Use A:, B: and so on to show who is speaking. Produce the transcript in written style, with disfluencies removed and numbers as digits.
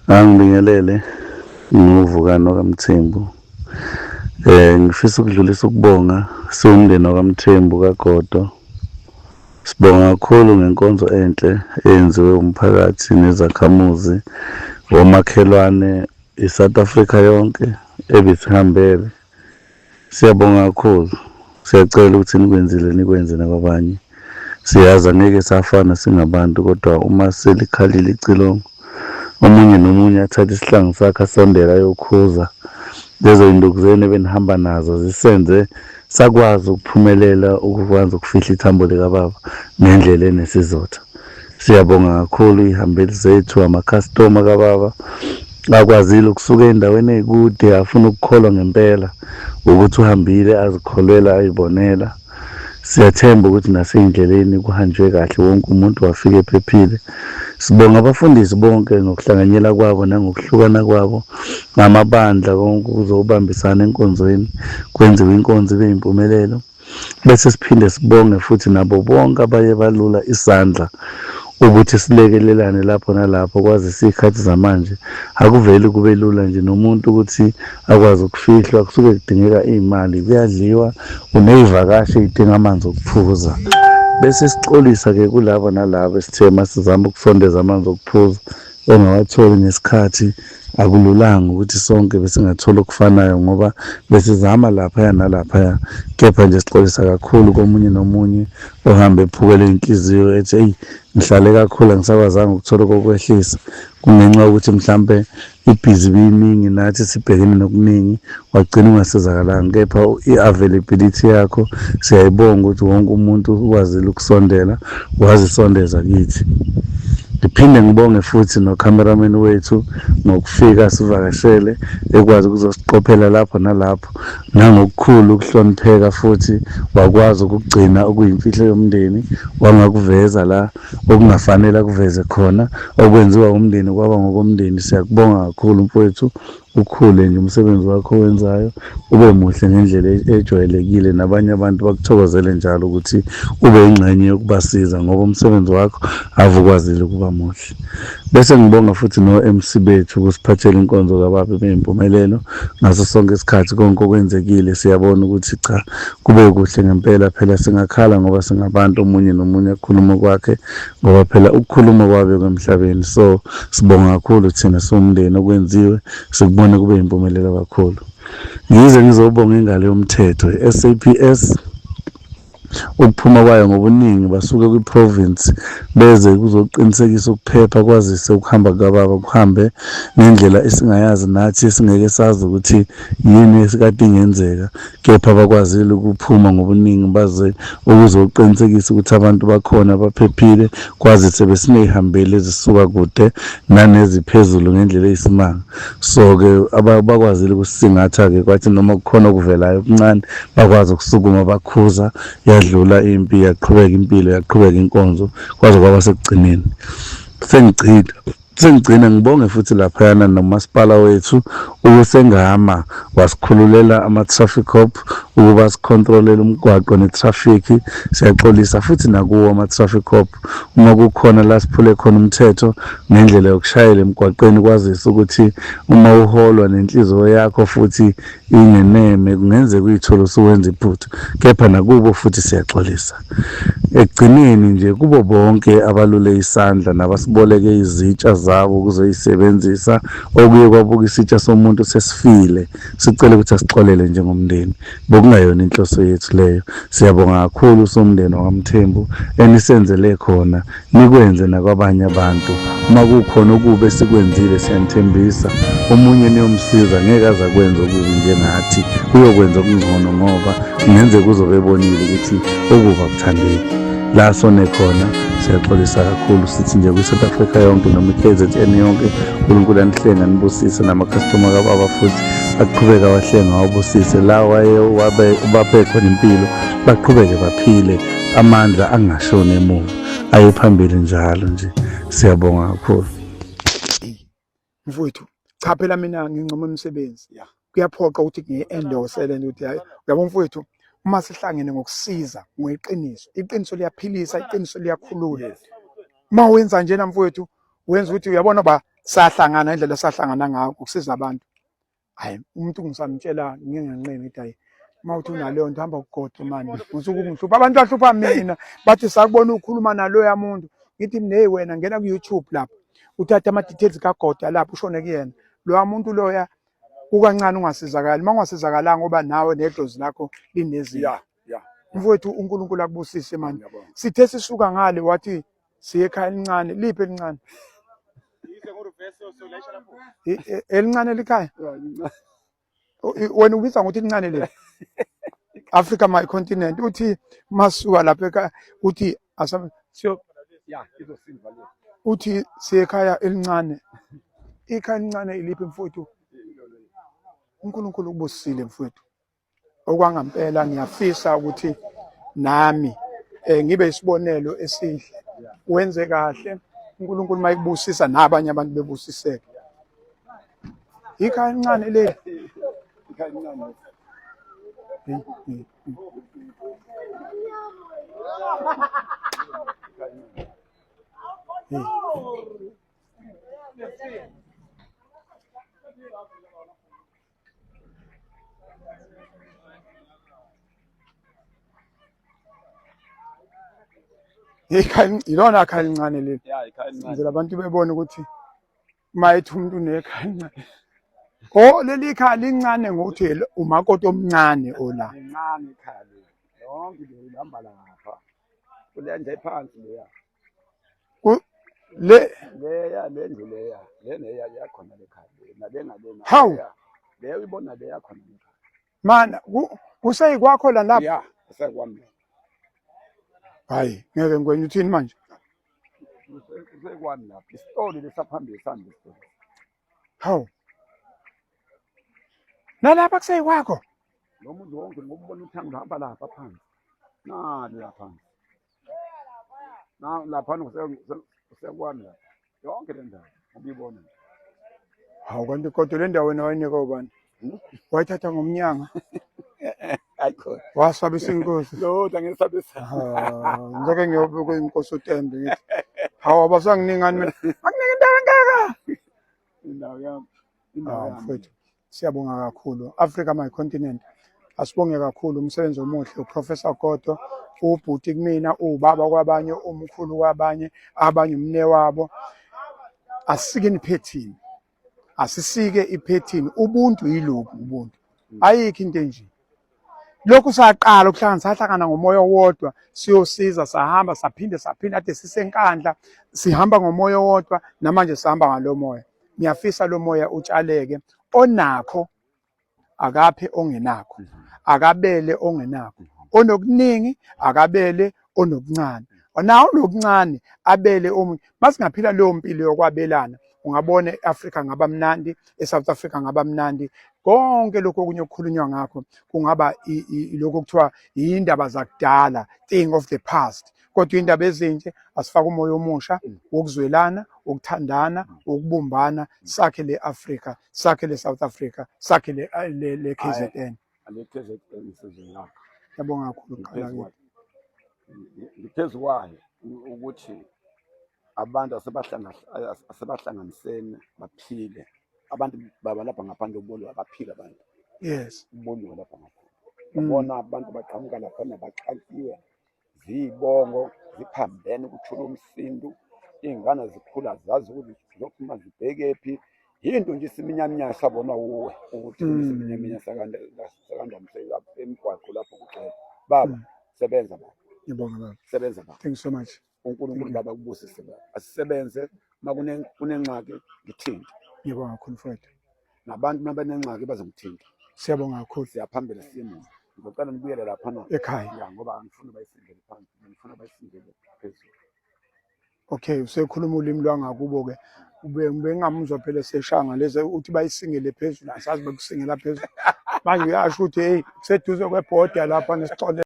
A: Angibingelele ngiwuvukani wakaMthembu. Ngifisa ukudlulisa ukubonga siwumndeni wakaMthembu kaGodo. Sibonga kakhulu ngenkonzo enhle eyenziwe umphakathi nezakhamuzi, omakhelwane, i-South Africa yonke ebisihambele. Siyabonga kakhulu. Siyacela ukuthi nikwenzile nikwenze nakwabanye. Siyazi angeke safana singabantu kodwa uma selikhalile icilongo omunye nomunye athathe isihlangu sakhe asondele ayokhuza. Lezo zinduku zenu ebenihamba nazo zisenze sakwazi ukuphumelela ukukwazi ukufihla ithambo likababa ngendlela enesizotha. Siyabonga kakhulu iy'hambeli zethu, amakhastoma kababa akwazile ukusuka ey'ndaweni ey'kude afuna ukukholwa ngempela ukuthi uhambile azikholwela ayibonela. Siyathemba ukuthi nasey'ndleleni kuhanjwe kahle wonke umuntu wafika ephephile. Sibonga abafundisi bonke ngokuhlanganyela kwabo nangokuhlukana kwabo ngamabandla konke ukuzobambisana enkonzweni kwenziwe inkonzo ibe yimpumelelo. Bese siphinde sibonge futhi nabo bonke abaye balula isandla ukuthi silekelelane lapho nalapho kwazise iy'khathi zamanje akuveli kube lula nje nomuntu ukuthi akwazi ukufihlwa kusuke kudingeka iy'mali kuyadliwa uney'vakashi ey'dinga amanzi okuphuza. Bese sixolisa-ke kulabo nalabo esithe masizama ukusondeza amanzi okuphuza engawatholi ngesikhathi akululanga ukuthi sonke besingathola okufanayo ngoba besizama laphaya nalaphaya kepha nje sixolisa kakhulu komunye nomunye ohambe ephukele inhliziyo ethi eyi ngihlale kakhulu angisakwazanga ukuthola kokwehlisa kungenxa yokuthi mhlampe ibhizi ibiyiningi nathi sibhekene nokuningi wagcina ungasizakalanga kepha i-availability yakho siyayibonga ukuthi wonke umuntu ukwazile ukusondela wazisondeza kithi. Ngiphinde ngibonge futhi no-cameraman wethu ngokufika sivakashele ekwazi ukuzosiqophela lapho nalapho nangokukhulu ukuhlonipheka futhi wakwazi ukugcina okuyimfihlo yomndeni wangakuveza la okungafanele akuveze khona okwenziwa umndeni kwaba ngokomndeni. Siyakubonga kakhulu mfowethu ukhule nje umsebenzi wakho owenzayo ube muhle ngendlela ejwayelekile nabanye abantu bakuthokozele njalo ukuthi ube ingxenye yokubasiza ngoba umsebenzi wakho ave ukwazile ukuba muhle. Bese ngibonga futhi no-MC bethu ukusiphathela inkonzo kababa ibe yimpumelelo ngaso sonke isikhathi konke okwenzekile siyabona ukuthi cha kube kuhle ngempela phela singakhala ngoba singabantu omunye nomunye akhuluma kwakhe ngoba phela ukukhuluma kwabe kwemhlabeni so sibonga kakhulu thina siwumndeni okwenziwe sikubone kube yimpumelelo kakhulu. Ngize ngizobonga ingalo yomthetho i-SAPS ukuphuma kwayo ngobuningi basuke kwi-province beze kuzoqinisekisa ukuphepha kwazise ukuhamba kukababa kuhambe ngendlela esingayazi nathi esingeke sazi ukuthi yini esikade ingenzeka kepha bakwazile ukuphuma ngobuningi baze ukuzoqinisekisa ukuthi abantu bakhona baphephile kwazise besiney'hambeli ezisuka kude naneziphezulu ngendlela eyisimanga so-ke bakwazile ukusingatha-ke kwathi noma kukhona okuvelayo okuncane bakwazi ukusukuma bakhuza yadlula impi yaqhubeka impilo yaqhubeka inkonzo kwaze kwaba sekugcineni sengigcina sengigcina ngibonge futhi laphayana nomasipala wethu ukusengama wasikhululela ama-traffic cop ukuba sikhontrolele umgwaqo ne-traffic siyaxolisa futhi nakuwo ama-traffic cop uma kukhona la siphule khona umthetho ngendlela yokushayela emgwaqeni kwazise ukuthi uma uholwa nenhliziyo yakho futhi ingeneme kungenzeka uyithole usuwenza iphutha kepha nakubo futhi siyaxolisa ekugcineni nje kubo bonke abalule isandla nabasiboleke izitsha zabo ukuzoyisebenzisa okuye kwabuka isitsha somuntu sesifile sicele ukuthi asixolele njengomndeni bokungayona inhloso yethu leyo siyabonga kakhulu somndeni wakamthembu enisenzele khona nikwenze nakwabanye abantu uma kukhona okubi esikwenzile siyanithembisa omunye niyomsiza ngeke aze akwenze okubi njengathi uyokwenza okungcono ngoba kungenzeka uzobe ebonile ukuthi okubi akuthandeki la sone khona siyaxolisa kakhulu sithi nje kwi-South Africa yonke noma i-KZN yonke uNkulunkulu anihlenga anibusise namakhastoma kababa futhi aqhubeke awahlenga awabusise la waye baphe khona impilo baqhubeke baphile amandla angashoni emuva aye phambili njalo nje siyabonga kakhulu.
B: Mfowethu cha phela mina ngincoma umsebenzi kuyaphoqa ukuthi ngiyi-endorse le nto ukuthi hayi uyabo mfowethu uma sihlangene ngokusiza ngeqiniso iqiniso liyaphilisa iqiniso liyakhulula uma wenza njena mfowethu wenza ukuthi uyabona ba Sahlangana indlela sahlangana ngayo ukusiza abantu. Hayi umuntu ngisamtshela ngingenqeni ngithi hayi uma uthi unaleyo nto hamba kugodo mani usuke ungihlupha abantu bahlupha mina bathi sakubona ukhuluma naloya muntu ngithi mina hey wena ngena ku-YouTube lapho uthathe ama-details kagodo lapho ushone kuyena loya muntu loya kukancane ungasizakali uma ungasizakalanga ngoba nawe nedlozi lakho linezinto
C: Yeah, yeah.
B: mfowethu uNkulunkulu akubusise mani
C: Ngiyabonga.
B: sithe sisuka ngale wathi siye ekhaya elincane liphi elincane elincane likhaya wena ubiza ngokuthi lincane leli Africa my continent uthi masuka lapha ekhaya uthi siyo uthi siye ekhaya elincane ikhaya elincane iliphi mfowethu uNkulunkulu ukubusisile mfowethu Okwangampela ngiyafisa ukuthi nami ngibe isibonelo esihle, wenze kahle uNkulunkulu mayekubusisa nabanye abantu bebusiseke. Ikhaya elincane leli.
C: Ikhaya elincane.
B: Hey, hey, hey. Hey. Ikhaya ilona khaya elincane leli.
C: Ya, ikhaya elincane.
B: Ngizela abantu bebone ukuthi uma ethi umuntu unekhaya elincane. Oh leli khaya lincane ngokuthi umakoti omncane ola.
C: Lincane ikhaya leli. Yonke le ihamba lapha. Kule nje phansi leya.
B: Le
C: leya le ndlu leya le neya yakhona le khaya le nale ngale
B: Hawu.
C: Le uyibona le yakhona le khaya.
B: Mana kuseyikwakho la lapha.
C: Ya, kusekwami.
B: Hayi ngeke ngikwenye uthini manje?
C: Kusekwami lapha. Isitoli lesaphambili sami lesitoli.
B: Hawu. Nalapha kuseyikwakho.
C: Lo muzi wonke ngokubona uthando hamba lapha phansi. Nali lapha phansi. Na lapha kusekwami lapha. Yonke le ndawo ubuyibona.
B: Hawu kanti kodwa le ndawo wena wayinika ubani?
C: Hmm?
B: Wayithatha ngomnyanga.
C: Ayikho.
B: Wasabisa inkosi.
C: Lutho angisabisa.
B: Ngeke ngiyobuka inkosi uTembe ngithi. Hawu abasanginingani mina. Akunika indawo engaka.
C: Indawo yami. Indawo
B: Ah,
C: yami.
B: mfowethu siyabonga kakhulu. Africa my continent. Asibonge kakhulu umsebenzi omuhle uProfessor Godo ubhuti kumina ubaba kwabanye umkhulu kwabanye abanye umne wabo. Asisike iphethini. Asisike iphethini ubuntu yilobu ubuntu. Ayikho into enje. Lokhu saqala ukuhlangana sahlangana ngomoya owodwa siyosiza sahamba saphinde saphinde ade sisenkandla sihamba ngomoya owodwa namanje sihamba ngalo moya. Ngiyafisa lo moya utshaleke onakho akaphe ongenakho akabele ongenakho onokuningi akabele onokuncane nawo onokuncane abele omunye masingaphila leyo mpilo yokwabelana ungabona e-Afrika ngaba mnandi e-South Africa ngaba mnandi konke lokho okunye okukhulunywa ngakho kungaba lokho okuthiwa yindaba zakudala thing of the past kodwa indaba ezinhle asifake umoya omusha wokuzwelana wokuthandana wokubumbana sakhe le Africa sakhe le South Africa sakhe le KZN
C: Ale KZN sizolapha.
B: Ngiyabonga kakhulu qala ke.
C: Ngiphezu kwayo ukuthi abantu asebahlanganisene baphile. Abantu baba lapha ngaphandle ubolo abaphile abantu.
B: Yes.
C: Uboliwe lapha ngaphandle. Ubona abantu baqhamuka lapha nabaxakiwe ziyibongo ziphambene kuthula umsindo iy'ngane zikhula zazi ukuthi zizophuma zibhekephi yinto nje isiminyaminya sabona wuwe ukuthi isiminyaminya sakandamse emgwaqo lapho kugcwele baba sebenza baba
B: ngibonga baba
C: sebenza baba
B: thank you so much
C: uNkulunkulu baba kubusise baba asisebenze uma kunengxaki ngithinte
B: ngibonga kakhulu mfowethu
C: nabantu uma benengxaki bazongithinta
B: siyabonga kakhulu
C: siyaphambili siyemuva ngizocela nibuyele laphana
B: ekhaya
C: ya ngoba angifuni bayisindele phansi ngifuna bayisindele phezulu
B: okay usekhuluma ulimi lwangakubo-ke ube bengamuzwa phela seshanga lezi uthi bayisingele phezulu asazi bekusingela phezulu manje uyasho ukuthi heyi kuseduze kwebhoda lapha nesixole.